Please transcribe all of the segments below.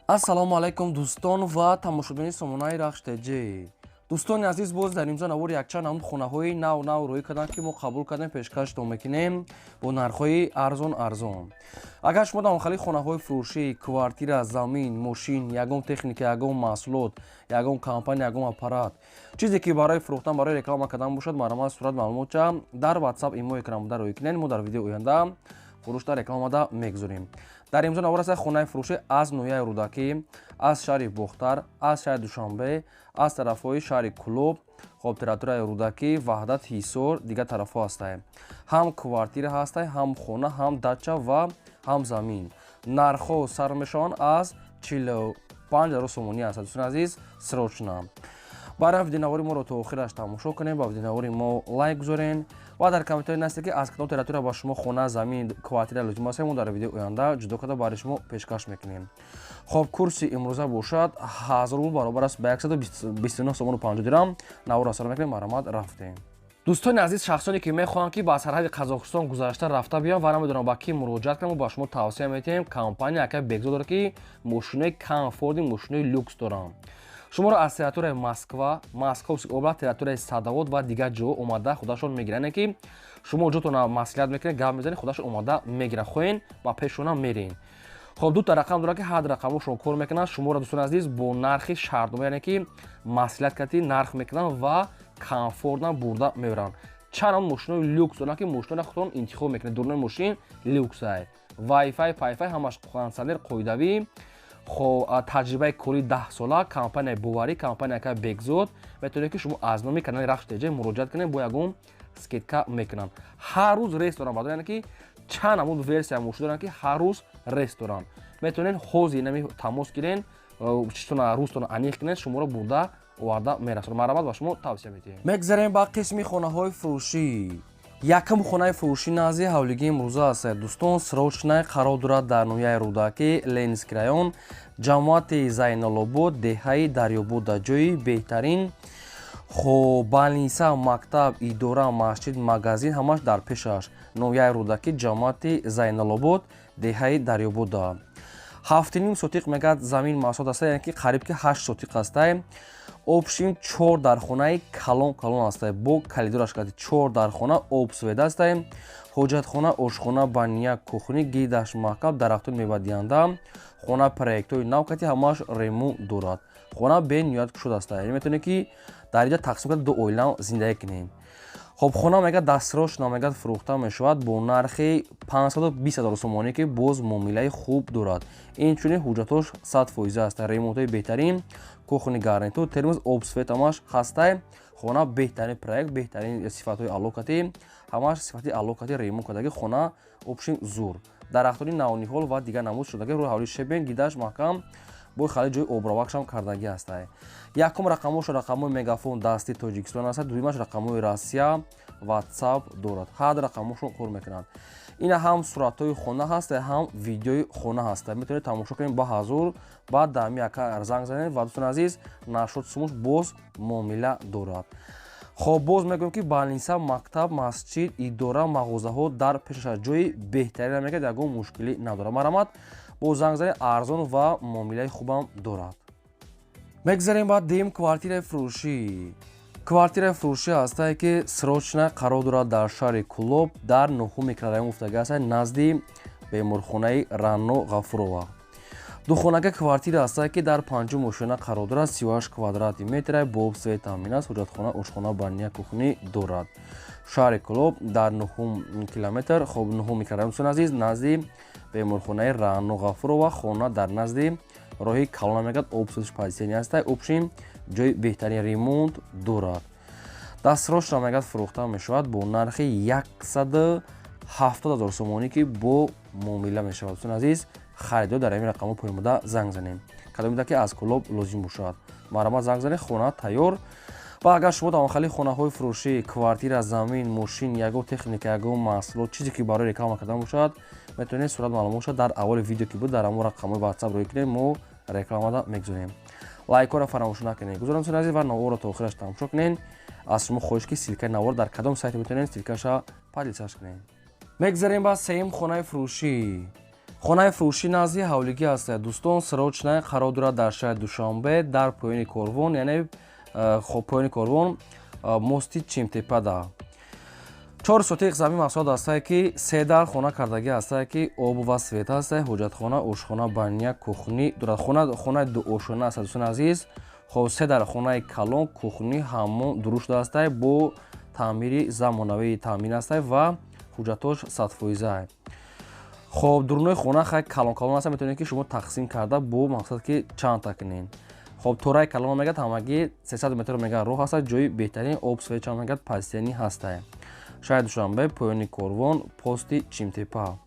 Ассалому алайкум, дӯстон ва тамошобинони сомонаи Рахш ТЖ. Дӯстони азиз, боз дар имзо навори якчанд намуд хонаҳои нав нав рӯй карданд, ки мо қабул кардем, пешкаштон мекунем бо нархҳои арзон арзон. Агар шумо дар хали хонаҳои фурӯшӣ, квартира, замин, мошин, ягон техника, ягон маҳсулот, ягон компания, ягон аппарат, чизе ки барои фурӯхтан, барои реклама кардан бошад, марҳамат, сурат, маълумотча дар WhatsApp, имо, экранбуда рӯй кунед. Мо дар видеои оянда фурӯшда, рекламада мегузорем. Дар имзо навор аст хонаи фурӯшӣ аз ноҳияи Рӯдакӣ, аз шаҳри Бохтар, аз шаҳри Душанбе, аз тарафҳои шаҳри Кӯлоб, хоб, территорияи Рӯдакӣ, Ваҳдат, Ҳисор, дигар тарафҳо ҳастае. Ҳам квартира ҳастае, ҳам хона, ҳам дача ва ҳам замин. Нархҳо сар мешаванд аз 45 000 сомонӣ аст. Дӯстони азиз, срочно барам видеонавори моро то охираш тамошо кунем, ба видеонавори мо лайк гузорен ва дар комментарий нависед, ки аз кадом территория ба шумо хона, замин, квартира лозим аст. Мо дар видеои оянда ҷудо карда барои шумо пешкаш мекунем. Хоб, курси имрӯза бошад 1000 рубл, баробар аст ба 129 сомону 50 дирам. Наворро сар мекунем, марҳамат, рафтем. Дӯстони азиз, шахсоне ки мехоҳанд, ки ба сарҳади Қазоқистон гузашта рафта биён ва намедонам ба кӣ муроҷиат кунам, ба шумо тавсия медиҳем компания ака Бекзод дорад, ки мошинои комфортный, мошинои люкс доранд. Шуморо аз территорияи Москва, Московский область, территорияи Садовод ва дигар ҷо омада худашон мегиранд, ки шумо ҷотона маслиҳат мекунед, гап мезанед, худашон омада мегиранд, хоҳен ба пешона мерен. Хоб, дута рақам дорад, ки ҳар рақамошон кор мекунанд. Шуморо, дӯстони азиз, бо нархи шартнома, яъне ки маслиҳат кардӣ, нарх мекунанд ва комфортно бурда мебаранд. Чанд мошинои люкс доранд, ки мошиноро худтон интихоб мекунед. Дурнои мошин люксай, вайфай, пайфай, ҳамаш, кондитсионер қоидавӣ. Хоб, таҷрибаи кори 10 сола, компанияи боварӣ, компания ака Бекзод. Метавонед, ки шумо аз номи канали Рахш ТЖ муроҷиат кунед, бо ягон скидка мекунанд. Ҳар рӯз рейс доранд, баъд яъне ки чанд намуд версия мошин доранд, ки ҳар рӯз рейс доранд. Метавонед ҳозир нами тамос гирен, чизтона, рӯзтона аниқ кунед, шуморо бурда оварда мерасонад. Марҳамат, ба шумо тавсия медиҳем. Мегзарем ба қисми хонаҳои фурӯшӣ. Якум хонаи фурӯшӣ назди ҳавлигии имрӯза аст. Дӯстон, срочно қарор дорад дар ноҳияи Рӯдакӣ, Ленинский район, ҷамоати Зайналобод, деҳаи Дарёбод, дар ҷои беҳтарин. Хоб, больница, мактаб, идора, масҷид, магазин ҳамаш дар пешаш. Ноҳияи Рӯдакӣ, ҷамоати Зайналобод, деҳаи Дарёбода. 7,5 сотиқ мегӯяд замин масоҳат аста, яъне ки қариб ки 8 сотиқ ҳастай. Общем, чор дархонаи калон калон ҳастай, бо калидораш кади чор дархона, об, свет ҳастай, ҳоҷатхона, ошхона, баня, кухня, гидаш маҳкам, дарахтони мевадиҳанда. Хона проектҳои нав кати, ҳамааш ремонт дорад. Хона бениҳоят кушод ҳастай, яъне метавонед, ки дар инҷа тақсим карда ду оила зиндагӣ кунед. Хоб, хона мегӯяд дастсрочно мегӯяд фурӯхта мешавад бо нархи 520 ҳазор сомонӣ, ки боз муомилаи хуб дорад. Инчунин ҳуҷҷатҳош 100% аст, ремонтҳои беҳтарин, кухонный гарнитур, термос, об, свет ҳамаш ҳастай. Хона беҳтарин проект, беҳтарин сифатҳои алокатӣ, ҳамаш сифати алокатӣ, ремонт кардаги. Хона общем зур, дарахтони навниҳол ва дигар намуд шудаги, рӯи ҳавли щебень, гидаш маҳкам, бо хали ҷои обравакшам кардагӣ ҳастай. Якум рақамошо рақамҳои Мегафон дасти Тоҷикистон аст, дуюмаш рақамҳои Россия, WhatsApp дорад. Ҳар рақамҳошон кор мекунанд. Ина ҳам суратҳои хона ҳаста, ҳам видеои хона ҳаста, метавонед тамошо кунед ба ҳазур. Баъд даҳми яка занг занед ва, дӯстони азиз, нашод сумуш боз муомила дорад. Хоб, боз мегӯем, ки больница, мактаб, масҷид, идора, мағозаҳо дар пешаш, ҷои беҳтарина мегӯяд, ягон мушкилӣ надорад. Марҳамат, бо занг занед, арзон ва муомилаи хубам дорад. Мегзарем ба дуюм квартираи фурӯшӣ. Квартираи фурӯшӣ ҳастае, ки срочно қарор дорад дар шаҳри Кӯлоб, дар нуҳум микрорайон гуфтагӣ ҳастад, назди беморхонаи Рано Ғафурова. Духонака квартира ҳастае, ки дар панҷум ошёна қарор дорад, 38 квадрати метра, бо об, свет таъмин аст, ҳоҷатхона, ошхона, баня, кухня дорад. Шаҳри Кӯлоб, дар нуҳум километр, хоб, нуҳум микрорайон, дӯстони азиз, назди беморхонаи Рано Ғафурова. Хона дар назди роҳи калона мегӯяд, об, светш подземный ҳастай. Общем, ҷои беҳтарин, ремонт дорад. Дастсрочно мегӯяд фурӯхта мешавад бо нархи 170 ҳазор сомонӣ, ки бо муомила мешавад. Дӯстони азиз, харидор дар ҳамин рақамҳо поёнбуда занг занем. Кадомида ки аз Кӯлоб лозим бошад, марҳамат, занг занед, хона тайёр. Ва агар шумо дар хали хонаҳои фурӯшӣ, квартира, замин, мошин, ягон техника, ягон маҳсулот, чизе ки барои реклама кардан бошад, метавонед сурат, маълумот дар аввали видео ки буд, дар ҳамон рақамҳои WhatsApp рӯй кунед, мо рекламада мегузорем. Лайкҳоро фаромӯш накунед, гузорам, дӯстони азиз, ва наворро то охираш тамошо кунед. Аз шумо хоҳиш, ки ссылкаи навор дар кадом сайте метавонед, ссылкаша поделиться кунед. Мегзарем ба сеюм хонаи фурӯшӣ. Хонаи фурӯшӣ назди ҳавлигӣ ҳастад, дӯстон, срочно қарор дорад дар шаҳри Душанбе, дар поёни корвон, яъне хоб, поёни корвон, мости Чимтепада. 4 сотиқ замин масоҳат ҳастае, ки се дар хона кардагӣ ҳастае, ки об ва свет ҳастае, ҳоҷатхона, ошхона, баня, кухни дорад. Хонаи дуошона аст, дӯстони азиз. Хоб, се дар хонаи калон, кухни, ҳаммом дуруст шуда ҳастае, бо таъмири замонавии таъмин ҳастае ва ҳуҷҷатош 100%. Хоб, дурунои хона хай калон калон аст, метавонед, ки шумо тақсим карда бо мақсад ки чандта кунед. Хоб, тораи калон мегӯяд, ҳамагӣ 300 метр мегӯяд роҳ ҳаста, ҷои беҳтарин, об, свет чанд мегӯяд постоянный ҳастае. Шаҳри Душанбе, поёни корвон, пости Чимтепа.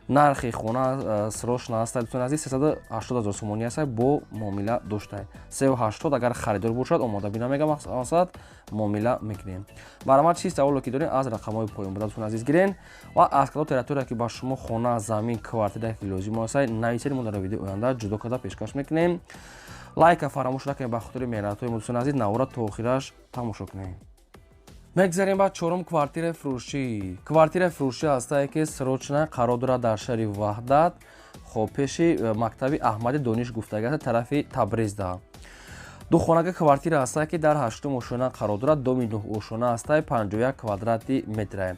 Нархи хона срочно ҳаста, дӯстони азиз, 380 000 сомонӣ аста, бо муомила дошта. 380, агар харидор бошад, омода бина, мега мақсад муомила мекунем. Марҳамат, чӣ саволе ки дорем, аз рақамҳои поён буда, дӯстони азиз, гирен ва аз кадом территория ки ба шумо хона, замин, квартира ки лозим аста, нависед, мо дар видеои оянда ҷудо карда пешкаш мекунем. Лайка фаромӯш накунед ба хотири меҳнатҳои мо, дӯстони азиз, навора то охираш тамошо кунед. Мегзарем ба чорум квартираи фурӯшӣ. Квартираи фурӯшӣ ҳастае, ки срочно қарор дорад дар шаҳри Ваҳдат, хоб, пеши мактаби Аҳмади Дониш гуфтагӣ аст, тарафи Табризда. Духонага квартира ҳастае, ки дар ҳаштум ошона қарор дорад, доми нӯҳошона ҳастае, 51 квадрати метре.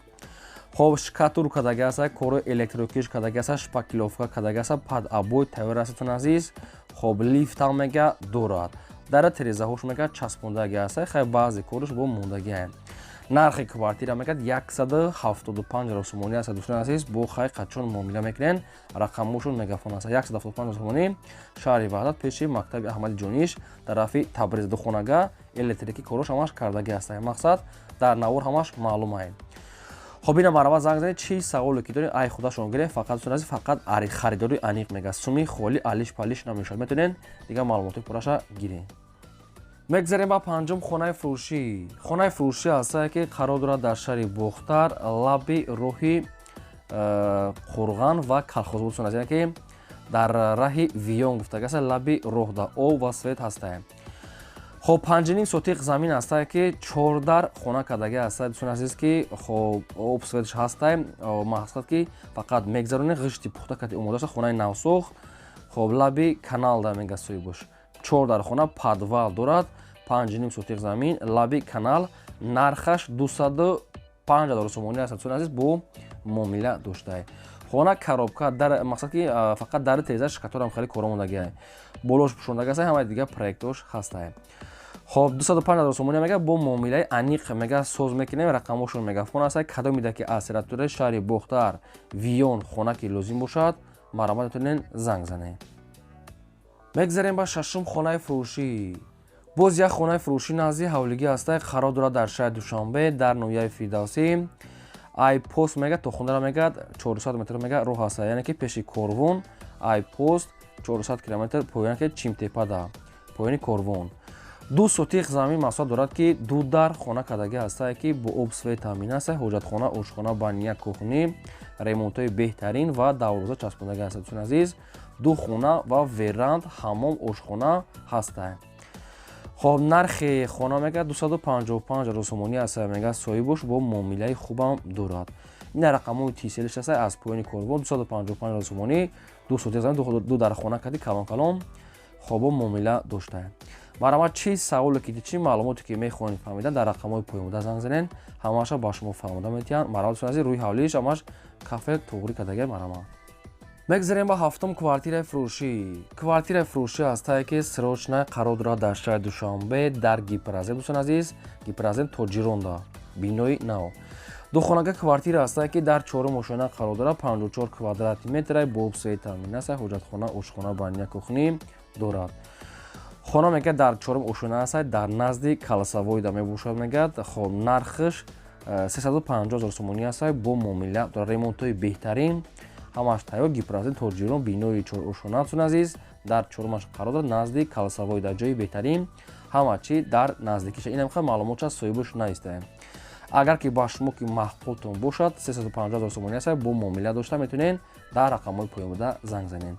Хоб, штукатур кардагӣ ҳастае, кори электрикиш кардагӣ аста, шпаклёвка кардагӣ аста, под обои тайёр астатон, азиз. Хоб, лифтам мега дорад, дара терезаҳош мега часпондагӣ ҳастае, хай баъзе кориш бо мондагӣ. Нархи квартира мегӯяд 175 000 сомонӣ аст, дӯстони азиз, бо хай қачон муомила мекунен. Рақамҳошон Мегафон аст. 175 сомонӣ, шаҳри Ваҳдат, пеши мактаби Аҳмади Ҷониш, тарафи Табриз. Духонага, электрики корош ҳамаш кардагӣ аст, мақсад дар навор ҳамаш маълумае. Хоб, ина марҳамат, занг занед, чӣ саволе ки доред, ай худашон гиред. Фақат, дӯстони азиз, фақат харидори аниқ мегӯяд, суми холи алиш палиш намешавад, метавонед дигар маълумоти пурраша гиред. Мегзарем ба панҷум хонаи фурӯшӣ. Хонаи фурӯшӣ ҳастае, ки қарор дорад дар шаҳри Бохтар, лаби роҳи Қурған ва Калхозобод, дӯстон, яъне ки дар раҳи Виён гуфтага аст, лаби роҳда, об ва свет ҳастае. Хоб, 5,5 сотиқ замин ҳастае, ки чордар хона кардагӣ ҳастае, дӯстони азиз, ки хоб, об, светш ҳастае, мақсад ки фақат мегзаронӣ, ғишти пухта кати омода шуда, хонаи навсохт. Хоб, лаби каналда мега соҳибош. Чор дар хона, подвал дорад, 5,5 сотиқ замин, лаби канал, нархаш 205 000 сомонӣ аст, дӯстони азиз, бо муомила доштае. Хона коробка дар, мақсад ки фақат дари тереза штукатурам хеле коромондагиа, болош пӯшондаги аст, ҳамаи дигар проектош ҳастае. Хоб, 205 000 сомонӣ мега, бо муомилаи аниқ мега соз мекунем. Рақамҳошон Мегафон аст. Кадомида ки аз территорияи шаҳри Бохтар, Виён хона ки лозим бошад, марҳамат, метавонед занг занед. Мегзарем ба шашум хонаи фурӯшӣ. Боз як хонаи фурӯшӣ назди ҳавлигӣ ҳастае, қарор дорад дар шаҳри Душанбе, дар ноҳияи Фирдавсӣ. Ай пост мега то хонара мегӯяд 400 метр мега роҳ ҳаста, яъне ки пеши корвон, ай пост 400 километр поён, ки Чимтепада, поёни корвон. 2 сотиқ замин масоҳат дорад, ки ду дар хона кардагӣ ҳастае, ки бо об, свет таъмин аст, ҳоҷатхона, ошхона, баня, кухни, ремонтҳои беҳтарин ва дарвоза часпондагӣ ҳаст, дӯстони азиз. Ду хона ва веранд, ҳаммом, ошхона ҳастае. Хоб, нархи хона мегӯяд 255 000 сомонӣ аст, мегӯяд соҳибош, бо муомилаи хубам дорад. Ин рақамҳои Тиселиш аст. Аз поёни корвон 255 000 сомонӣ, 2 сотиқ замин, ду дар хона кади калон калон, хоб, бо муомила доштаем. Марҳамат, чӣ саволе ки, чӣ маълумоте ки мехоҳед фаҳмидан, дар рақамҳои поёнбуда занг занед, ҳамаша ба шумо фаҳмода метиҳанд. Марҳамат, дӯстони азиз, рӯи ҳавлиш ҳамаш кафе туғрӣ кардагия. Марҳамат. Мегзарем ба ҳафтум квартираи фурӯшӣ. Квартираи фурӯшӣ ҳастае, ки срочно қарор дорад дар шаҳри Душанбе, дар Гипрозем, дӯстони азиз, Гипрозем Тоҷиронда, бинои нав. Духонага квартира ҳастае, ки дар чорум ошёна қарор дорад, 54 квадрати метра, бо об, свет таъмин аст, ҳоҷатхона, ошхона, баня, кухни дорад. Хона мегӯяд дар чорум ошёна ҳастад, дар назди Каласавойда мебошад, мегӯяд. Хоб, нархаш 350 000 сомонӣ ҳастад, бо муомила дорад, ремонтҳои беҳтарин ҳамаш тайёр. Гипрозем Тоҷирон, бинои чорошона, дӯстони азиз, дар чорумаш қарор дорад, назди Каласавой, дар ҷои беҳтарин, ҳама чи дар наздикиша. Инам хел маълумотша соҳибаш наистаем. Агар ки ба шумо ки маъқултон бошад, 350 000 сомонӣ аст, бо муомила дошта, метавонед дар рақамҳои поёнбуда занг занед.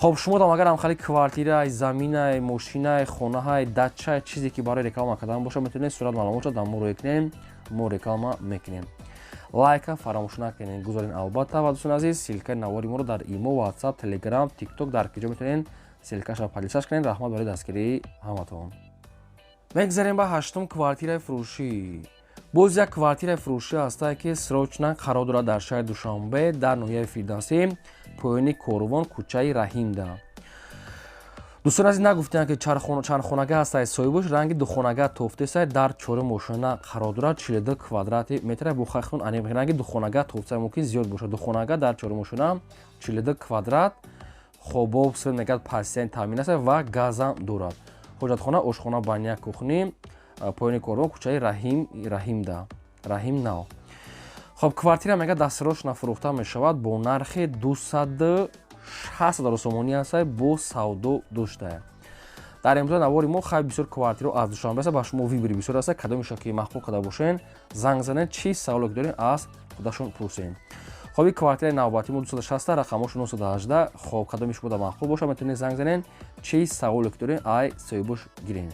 Хоб, шумо дам агар ҳамхали квартираи, заминай, мошинай, хонаҳай, дачай, чизе ки барои реклама кардан бошад, метавонед сурат маълумотша дар мо рӯй кунем, мо реклама мекунем. Лайка фаромӯш накунед, гузорен албатта. Ва, дӯстони азиз, ссылкаи навори моро дар Имо, WhatsApp, Telegram, TikTok, дар ки ҷо метавонед, ссылкаша поделиться кунед. Раҳмат барои дастгирии ҳаматон. Мегзарем ба ҳаштум квартираи фурӯшӣ. Боз як квартираи фурӯшӣ ҳастае, ки срочно қарор дорад дар шаҳри Душанбе, дар ноҳияи Фирдавсӣ, поёни Корвон, кӯчаи Раҳимда. Дӯстон азиз, нагуфтем, ки чандхонага ҳастае соҳибош. Ранги духонага тофтесай, дар чорум ошона қарор дорад, 42 квадрати метра. Бо хахтон аниқ, ранги духонага тофтесай, мумкин зиёд бошад. Духонага дар чорум ошона, 42 квадрат. Хоб, об, свет мегӯяд, пастиян таъмин аст ва газам дорад. Ҳоҷатхона, ошхона, баня, кухня. Поёни Корвон, кӯчаи Раҳим, Раҳимда, Раҳим нав. Хоб, квартира мега дастрочно фурӯхта мешавад бо нархи 260 000 сомонӣ ҳастай, бо савдо доштая. Дар имрӯза навори мо хай бисёр квартирао аз Душанбе аст. Ба шумо выбори бисёр аст. Кадомеша ки маъқул карда бошен, занг занед, чӣ саволе ки дорем, аз худашон пурсем. Хоб, ин квартираи навбатӣ мо 260, рақамошо 918. Хоб, кадоми шумо да маъқул бошад, метавонед занг занед, чӣ саволе ки дорем, ай соҳибош гирем.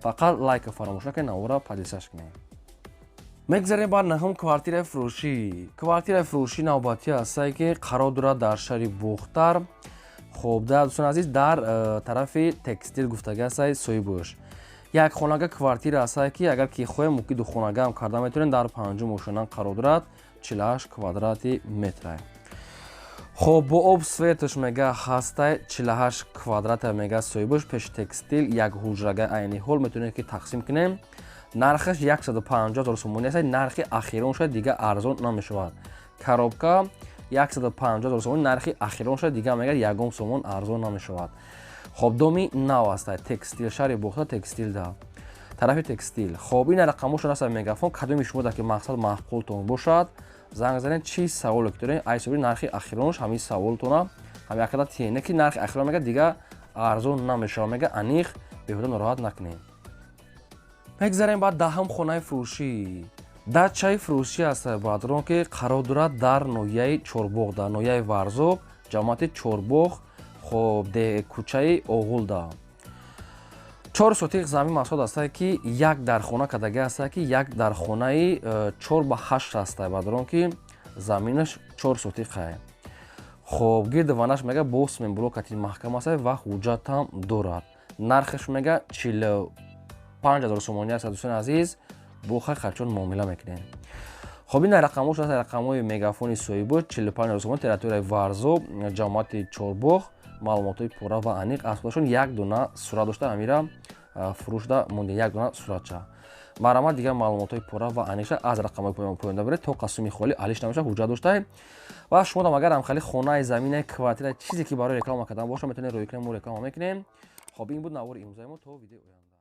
Фақат лайка фаромӯш накунед, навора поделиться кунед. Мегзарем ба наҳум квартираи фурӯшӣ. Квартираи фурӯшӣ навбатӣ ҳастае, ки қарор дорад дар шаҳри Бохтар. Хоб, дӯстони азиз, дар тарафи Текстил гуфтага ҳастае соҳибош. Як хонага квартира ҳастае, ки агар ки хоҳем, мумкин духонагаам карда метавонем. Дар панҷум ошона қарор дорад, 48 квадрати метра. Хоб, бо об, светаш мега ҳастай, 48 квадрата мега соҳибош. Пеши Текстил, як ҳуҷрага. Айни ҳол метавонем, ки тақсим кунем. Нархаш 150 0 сомонӣ аст, нархи ахирон шуд, дига арзон намешавад. Коробка 150 0 сомонӣ, нархи ахирон шуд, дига мега ягон сомон арзон намешавад. Хоб, доми нав аст, Текстил, шаҳри Бохта, Текстилда, тарафи Текстил. Хоб, ин рақамошон аст, мегафон. Кадоми шумо дар ки мақсад маъқултон бошад, занг занед, чӣ саволе ки доред, ай ҳисоби нархи ахиронш ҳамин саволтона ҳам якада тиене, ки нархи ахирон мега дига арзон намешавад, мега аниқ, беҳуда нороҳат накунед. Мегзарем ба даҳум хонаи фурӯшӣ. Дачаи фурӯшӣ аст, баъдрон, ки қарор дорад дар ноҳияи Чорбоғ, дар ноҳияи Варзоб, ҷамоати Чорбоғ. Хоб, кӯчаи Оғулда. 4 сотих замин масоҳат астае, ки як дархона кардагӣ астае, ки як дархонаи 4 ба 8 астае, баъдрон, ки заминаш 4 сотиқае. Хоб, гирди ванаш мега бо цементблок маҳкам астае ва ҳуҷҷатам дорад. Нархаш мега 45 000 сомонӣ аст. Дӯстони азиз, бо хай харчон муомила мекунем. Хоб, ин рақамош аст, рақамҳои мегафони соҳибо. 45 000 сомон, территорияи Варзоб, ҷамоати Чорбоғ. Маълумотҳои пурра ва аниқ аз худашон. Як дона сурат дошта, ҳамира фурӯшда монда, як дона суратча. Марҳамат, дигар маълумотҳои пурра ва аниқша аз рақамҳои поёнда баред. То қасуми холи алиш намеша, ҳуҷҷат доштай. Ва шумо дам агар ҳамхали хонаи, заминаи, квартира, чизе ки барои реклама кардан боша, метавонед рӯй кунем, мо реклама мекунем. Хоб, ин буд навори имрӯзаи мо. То видеои оянда.